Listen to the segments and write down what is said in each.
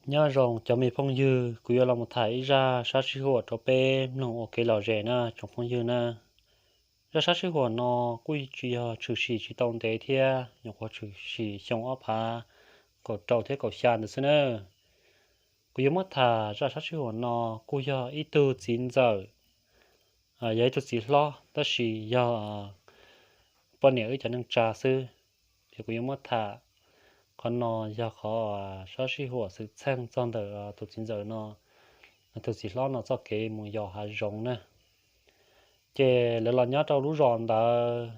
Nyob zoo cov me phooj ywg, kuv yuav los mus tham ib zaj sab sij huam rau peb mloog ua kev lom zem na tsoom phooj ywg na. Zaj sab sij huam no kuj tsis yog tshwm sim tsis tau ntev thiab, nyuam qhuav tshwm sim xyoo ob phav kaum rau thiab kaum xya ntawd xwb na. Kuv yuav muab tham zaj sab sij huam no kuj yog ib tug txiv ntxawm, yog ib tug txiv hlob tab sis yog poj niam wb cov neej tsa xwb. Ces kuv yuav muab tham, qhov no yog qhov sab sij huam xwm txheej txog ntawm tus txiv ntxawm no, tus txiv hlob no txoj kev mus yos hav zoov na. Ces lawv los nyob rau lub zos ntawd,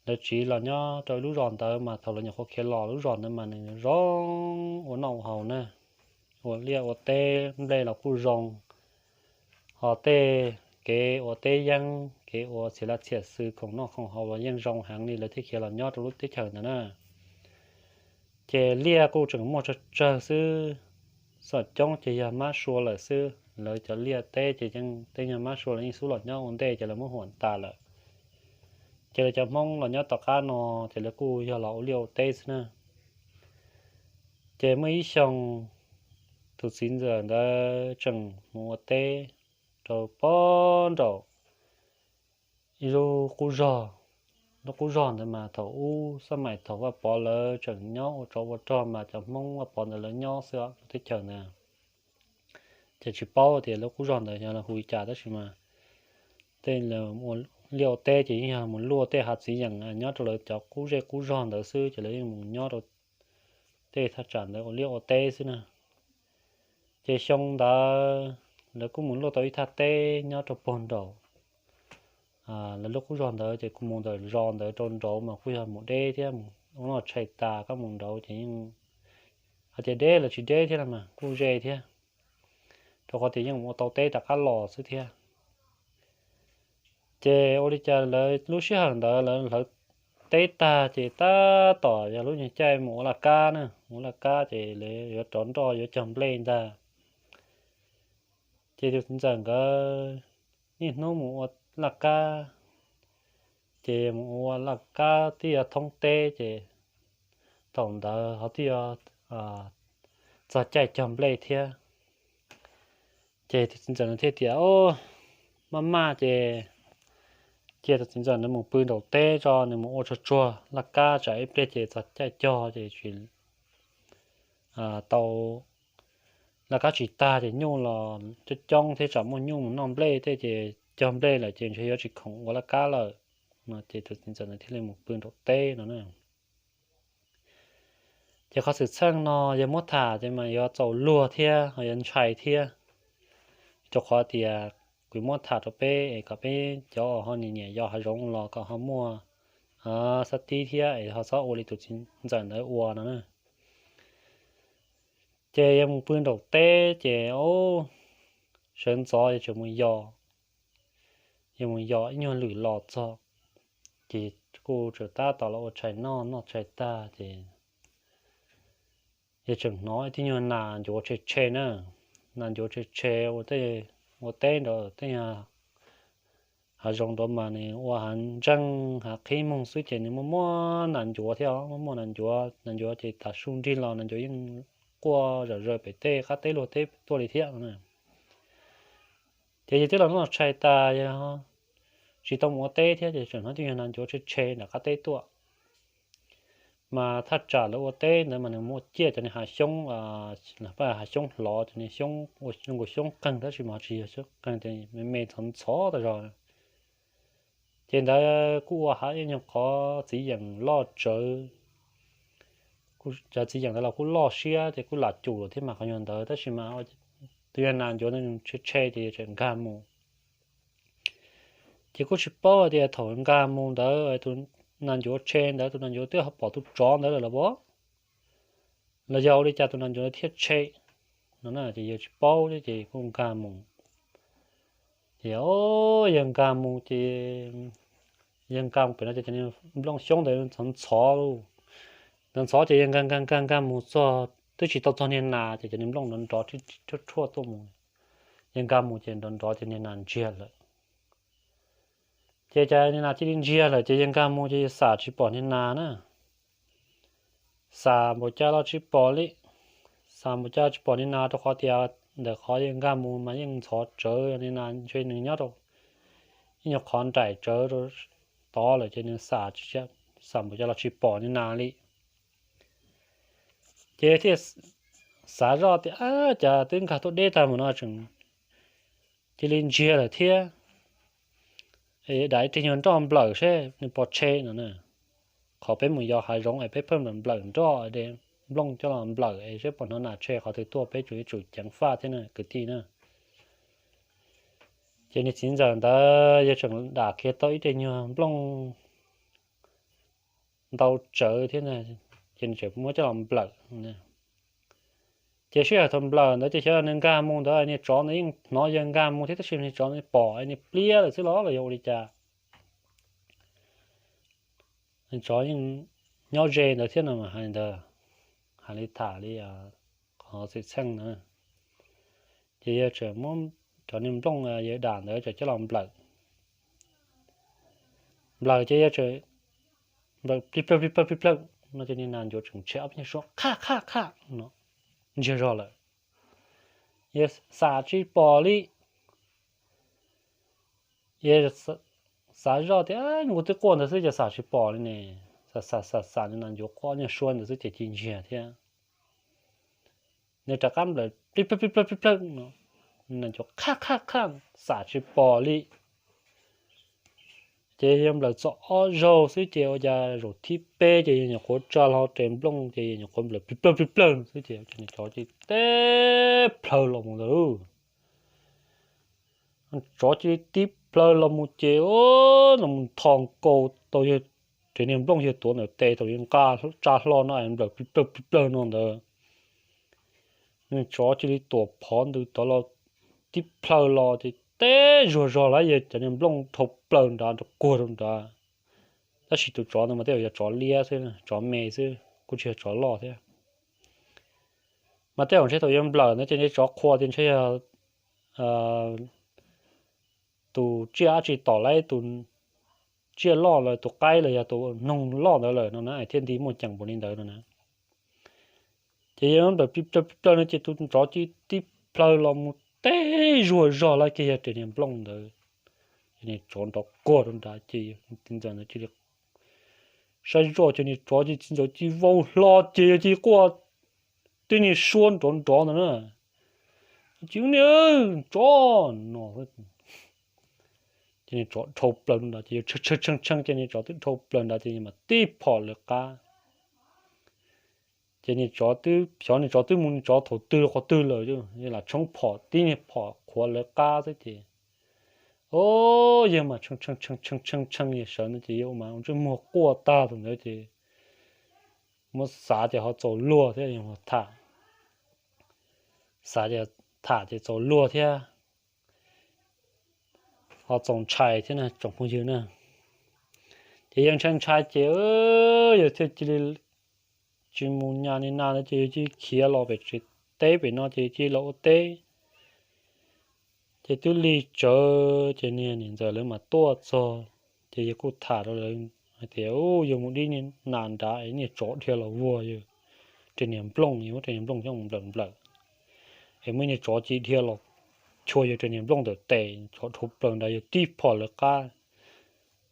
lawv tsiv los nyob rau lub zos ntawd mas thaum lawv nyuam qhuav khiav los lub zos ntawd mas nws zoo ua noj ua haus na, ua liaj ua teb nplej los kuj zoo, ho tej kev ua teb yeeb kev ua txhia laj txhia xwm khoom noj khoom haus los yeej zoo heev li, lawv thiaj khiav los nyob rau lub teb chaws ntawd na. Ces liaj kuj tseem muaj tsawg tsawg xwb, xom coob ces yog mab sua lawm xwb, lawv cov liaj teb ces yeej tej nyuag mab sua los yeej xub los nyob ua ntej ces lawv muab huam tas lawm. Ces lawv cov Hmoob los nyob tom qab no ces lawv kuj yog los ua liaj ua teb xwb na. Ces muaj ib xyoo tus txiv ntxawm ntawd tseem mus ua teb rau pob nraum ib lub qub zog. Lub qub zog ntawd mas thaum ub xab mais thaum Vaj Pov lawv tseem nyob ua tsov ua rog mas cov Hmoob Vaj Pov ntawd lawv nyob xwb lub teb chaws ntawd. Ces tsis paub tias lub qub zog ntawd yog lawv hu li cas tab sis mas tej liaj ua teb ces yeej yog mus luaj tej hav txiv yeem nyob rau lawv cov qub zej qub zog ntawd xwb ces lawv yeej mus nyob rau tej thaj tsam ntawd ua liaj ua teb xwb na. Ces xyoo ntawd lawv kuj mus luaj tau ib thaj teb nyob rau puag nraud. Lawv lub qub zog ntawd ces kuj mus ntawm zos ntawd rau nraud mas kuj yog mus deb thiab, mus ua noj tshais tas koj mus nraud ces yeej hais tias deb los tsis deb thiab no mas kuj ze thiab, rau qhov tias yeej mus ua tau teb rov qab los xwb thiab. Ces ua li cas lawv lub sij hawm ntawd lawv hlawv teb tag ces tab tom yog lub nyuag caij mus ua laj kab na, mus ua laj kab ces lawv yuav rov nroj yuav cog nplej ntag. Ces tus txiv ntxawm nkawd niaj hnub mus ua laj kab, ces mus ua laj kab twb yuav thoob teb ces thaum ntawd ho twb yuav txog caij cog nplej thiab. Ces tus txiv ntxawm nws thiaj tias, maj maj ces cia tus txiv ntxawm nws mus pw nraum teb tso, nws mus ua tsuag tsuag laj kab tsam ib pliag ces txog caij cog ces tsis tau, laj kab tsis tag ces nyuj los coob coob thiab tsam muaj nyuj mus noj nplej tej ces cog nplej lawm ces ntshe yuav tsis khoom ua laj kab lawm no ces tus txiv ntxawm nws thiaj li mus pw nraum teb no na. Ces qhov xwm txheej no yog muab tham ces mas yuav txaus luag thiab ho yuav ntshai thiab, rau qhov tias kuv muab tham rau peb es kom peb cov uas ho nyiam nyiam yos hav zoov los kom ho muaj xab tib thiab es ho txhob ua li tus txiv ntxawm ntawd ua no na. Ces yog mus pw nraum teb ces sawv ntxov yog tseem mus yos, yog mus yos ib nyuag lwm los txog, ces kuj tseem tab tom los ua tshais noj, noj tshais tag ces yog tseem hnov ib tug nyuag nas ncuav tshe tshe na, nas ncuav tshe tshe ua teb nrad tej hav zoov nrad mas nws ua hav ntseej hav qhib moog xwb ces nws muaj muaj nas ncuav thiab, muaj muaj nas ncuav, nas ncuav ces tav su nrig los nas ncuav yeej quaj zom zaws pem tej qab teb luag teb tuaj li thiab no. Ces yog twb los noj tshais tas yog tsis tau mus ua teb thiab ces tseem hnov ib tug nyuag nas ncuav tshe tshe nram qab teb tuaj. Mas thaj tsam lawv ua teb ntawd mas nws muaj ciaj cov niag hav xyoob, hav xyoob hlov, cov niag xyoob ua zoo nkaus xyoob qeeg tab sis mas ho tsis yog xyoob qeeg, cov me me ntxhov ntxhov tas zog. Ces ntawd kuj ua hav ib nyuag qhov txiv yeem loj tsawv, cov txiv yeem ntawd los kuj loj siab ces kuj lam cum lawm thiab mas qhov nyuag ntawd tab sis mas tus yog nas ncuav tshe tshe ces tseem nkag mus. Ces kuj tsis paub hais tias thaum nkag mus ntawd tus nas ncuav tshe ntawd tus nas ncuav twb pom tus tsov ntawd lawm los as, los yog ua li cas tus nas ncuav thiaj tshe no ces yawg tsis paub thiab ces kuj nkag mus. Ces yawg nkag mus ces yawg nkag mus pem no ces cov niag nplooj xyoob ntawd ntxhov ntxhov lauj, ntxhov ntxhov ces yawg nkag nkag nkag nkag mus txog twb tsis tau txog niag nas ces cov niag nplooj nrov nrov tshuaj tshuaj tuaj mus. Yawg nkag mus ces nrov nrov ces niag nas ntsiag lawm. Ces cas niag nas cia li ntsiag lawm ces yawg nkag mus ces yawg xam tsis pom niag nas na. Xam npaum cas los tsis pom li, Xam npaum cas tsis pom Nia Nas, rau qhov tias ntawm qhov yawg nkag mus mas yeej ntxhov tsawv, Nia Nas ntshe nws nyob rau ib nyuag qhov nraim tsawv rau tod lawm, ces nws xam npaum cas los tsis pom Nia Nas li. Ces thiaj xav zoj tias, Ab, cas twb nkag tuaj deb tag mus no tseem cia li ntsiag lawm thiab. Dam ib teg nyuag nroj nplawm seb nws pov tshe no na. Qhov peb mus yos hav zoov es peb pheej nplawm nplawm nroj, de nplooj coj los nplawm es seb puas hnov nas tshe, qhov twg tuaj peb tsum yuav tsum ceev faj thiab na kwv tij na. Ces niag txiv ntxawm ntawd yawg tseem dam kiag tau ib teg nyuag nplooj ntau tsawv thiab, ces nws tseem muab coj los nplawm. Ces sij hawm thaum nplawm ntawd ces xyov nws nkag mus ntawd niag tsov ntawd yeej hnov yawg nkag mus thiab, tab sis niag tsov ntawd pom niag pliab lawm xwb los los yog ua li cas. Niag tsov yeej nyob ze ntawd thiab no mas hais ntawd, hais li tham li qhov xwm txheej na. Ces yawg tseem muab cov niag nplooj yawg dam ntawd tseem coj los nplawm. Nplawm ces yawg tseem nplawm plig plawg plig plawg plig plawg no ces niag nas ncuav tseem tshem ob peb nyuag suab qhaj qhaj qhaj no, ntsiag zog lawm. Yawg xam tsis pom li. Yawg xav zoj tias, Kuv twb quaj ntawd xwb ces xam tsis pom li ne. Xam xam xam xam, niag nas ncuav quaj ob nyuag suab ntawd xwb ces cia ntsiag thiab. Nws rov qab nplawm plig plawg plig plawg plig plawg no, nas ncuav qhaj qhaj qhaj, xam tsis pom li. Ces yawg nplawm txog ob zaug xwb ces ua cas zaum thib peb ces yawg nyuam qhuav tsa hlo tes nplooj ces yawg nyuam qhuav nplawm plig plawg plig plawg xwb ces niag tsov cia li tib plhaw los mus ntawd. Tsov cia li tib plhaw los mus ces los mus nthos nkaus tau yawg, tes niag nplooj yawg tuav ntawm tes thaum yawg nqa tsa hlo no es nplawm plig plawg plig plawg no ntawd. Niag tsov cia li tuam phov ntws tod los tib plhaw los ces tib zuag zog lawm, yawg cov niag nplooj dhau plaws nrad rau kuag rau nrad. Tab sis tus tsov ntawd mas tej zaum yog tsov liab xwb, tsov me xwb, kuj tsis yog tsov loj thiab. Mas tej zaum ntshe thaum yawg nplawm ntawd ces ntshe tsov qhua tias ntshe yog tus tsiaj dab tsi tom lawv tus tsiaj loj los tus qaib los yog tus noog loj ntawd lawm no na, thiaj li muaj ceem npaum li ntawd no na. Ces yawg nplawm plig plawg plig plawg no ces tus tsov cia li tib plhaw los mus tib zuag zog lawm kiag yawg tes niag nplooj ntawd. Ces niag tsov nrov kuag rau nrad ces ntxawm ntawd cia li saib zoj ces niag tsov cia li txiv ntxawm cia li vau hlo ces yawg cia li quaj tib niag suab nrov nrov ntawd na. Ces niag tsov no, ces niag tsov dhau plaws nrad ces yawg tshee tshee tshee ces niag tsov twb dhau plaws nrad ces yawg mam tib phom lawv qab. Ces niag tsov twb, xyov niag tsov twb mus niag tsov thaum twg qhov twg lawm, yawg lam tshoob phom tib niag phom qhuav lawv qab xwb ces, o, yawg mas tshee tshee tshee tshee tshee yawg sawv ntawd ces yawg mas ua ntsej muag quaj tag thaum ntawd ces muab xav tias ho txaus luag thiab yawg tham, xav tias tham ces txaus luag thiab ho txaus ntshai thiab na tsoom phooj ywg na. Ces yawg ntshai ntshai ces yawg thiaj cia li tsis mus nyas niag nas ntawd ces yawg cia li khiav los pem tsev teb pem no ces cia li los ua teb. Ces twb lig tsawv ces niag niam ntxawm lawv mas tuaj txog ces yawg kuj tham rau lawv hais tias, Yawg mus dib niag nas nrad es niag tsov dhia los vuag yawg tes niag nplooj, yawg muab tes niag nplooj coj mus nplawm nplawm es muaj niag tsov cia li dhia los chua yawg tes niag nplooj ntawm tes, tsov dhau plaws nrad yawg tib phom lawv qab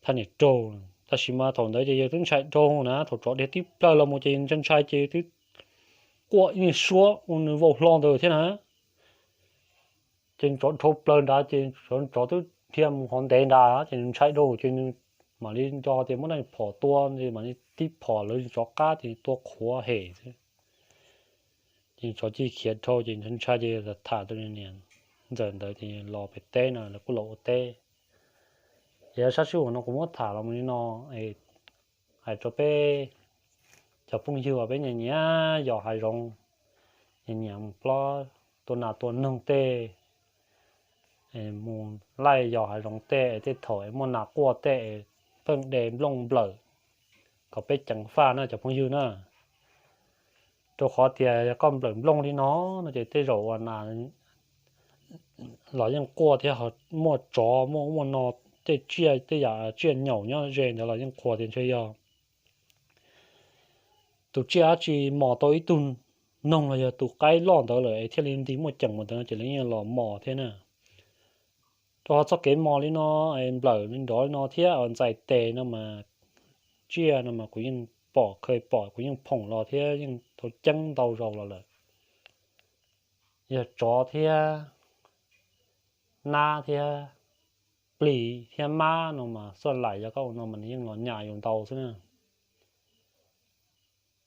thaj niam raug. Tab sis mas thaum ntawd ces yawg twb ntshai dhau na, thaum tsov dhia tib plhaw los mus ces yawg ntshai ntshai ces yawg twb quaj ib niag suab ua nws vau hlo ntawd thiab na. Ces tsov dhau plaws nrad ces tsov twb dhia mus qhov ntev nrad ces nws ntshai dhau ces nws mam li nco tias muab phom tua, mam li tib phom lawv tsov qab ces tua qhuav hem xwb. Ces tsov cia li khiav dhau ces ntshai ces tham rau niam ntxawm ntawd ces los pem teb no lawv kuj los ua teb. Ces sab sij huam no kuv muab tham los li no, hais rau peb cov phooj ywg uas peb nyiam nyiam yos hav zoov, nyiam nyiam mus plob tua nas tua noog tej, mus laij yos hav zoov tej, tej thaum muaj nas quaj tej, pheej de nplooj nplawm kom peb ceev faj na cov phooj ywg na. Rau qhov tias yog koj nplawm nplooj li no no ces tej zaum uas nas los yeej quaj thiab, ho muaj tsov muaj ub muaj no, tej tsiaj tej yam tsiaj nyaum nyob ze ntawd los yeej qhuas tias ntshe yog tus tsiaj dab tsi mos tau ib tug noog los yog tus qaib loj ntawd lawm es thiaj li nti muaj ceem mus ntawd no ces lawv yeej los mos thiab na. Rau qhov txoj kev mos li no, nplawm li nrov li no thiab ntxais tes no mas, tsiaj no mas kuv yeej pom, khaws pom kuv yeej phoom los thiab yeej tau ceeb ntau zaus los lawm. Yog tsov thiab nab thiab plig thiab mab no mas xuaj laim yog koj ua no mas nws yeej los nyam yus ntau xwb na.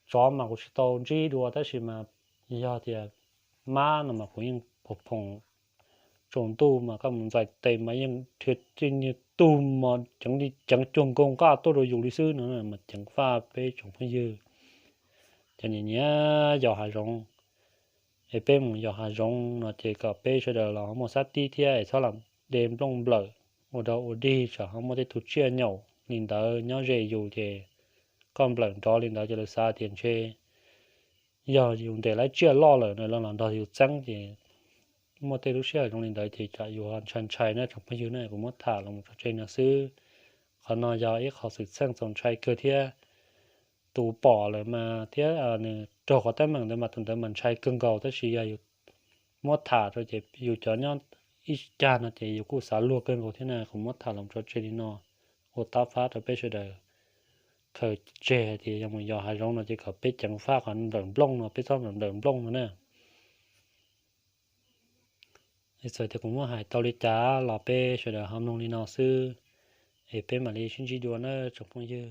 Tsov mas kuv tsis tau ntsib dua tab sis mas yog tias mab no mas kuv yeej phoom phoom, tsaus ntuj mas koj mus ntxais tes mas yeej rhiav tij niag tug mos ceev li ceev cuag nkaus nqaj tuaj rau yus li xwb no mas ceev faj peb tsoom phooj ywg. Cov niam nyiam yos hav zoov, es peb mus yos hav zoov no ces kom peb sawv daws los ho muaj xab tib thiab es txhob lam de nplooj nplawm ua dog ua dig tsam ho muaj tej tug tsiaj nyaum li ntawd nyob ze yus ces koj nplawm nrov li ntawd ces lawv xav tias ntshe yog yus ntes lawv tsiaj loj lawm no los los nrog yus txeeb ces muaj tej lub sij hawm zoo li ntawd ces tsam yus ho ntshai ntshai na tsoom phooj ywg na. Kuv muab tham los mus tso tseg no xwb. Qhov no yog ib qho xwm txheej txaus ntshai kawg thiab. Tus pom lawm mas thiab nws raug qhov teeb meem ntawd mas tus ntawd mas ntshai kawg nkaus tab sis yog yus muab tham rau ces yus cov nyob ib cag no ces yus kuj xav luag kawg nkaus thiab na. Kuv muab tham los tso tseg li no ua tab fab rau peb sawv daws khaws tseg hais tias yog mus yos hav zoov no ces kom peb ceev faj qhov nplawm nplooj no, peb txhob nplawm nplooj no na. Txawm tias kuv muab hais tau li cas los peb sawv daws ho mloog li no xwb, es peb mam li sib ntsib dua na tsoom phooj ywg.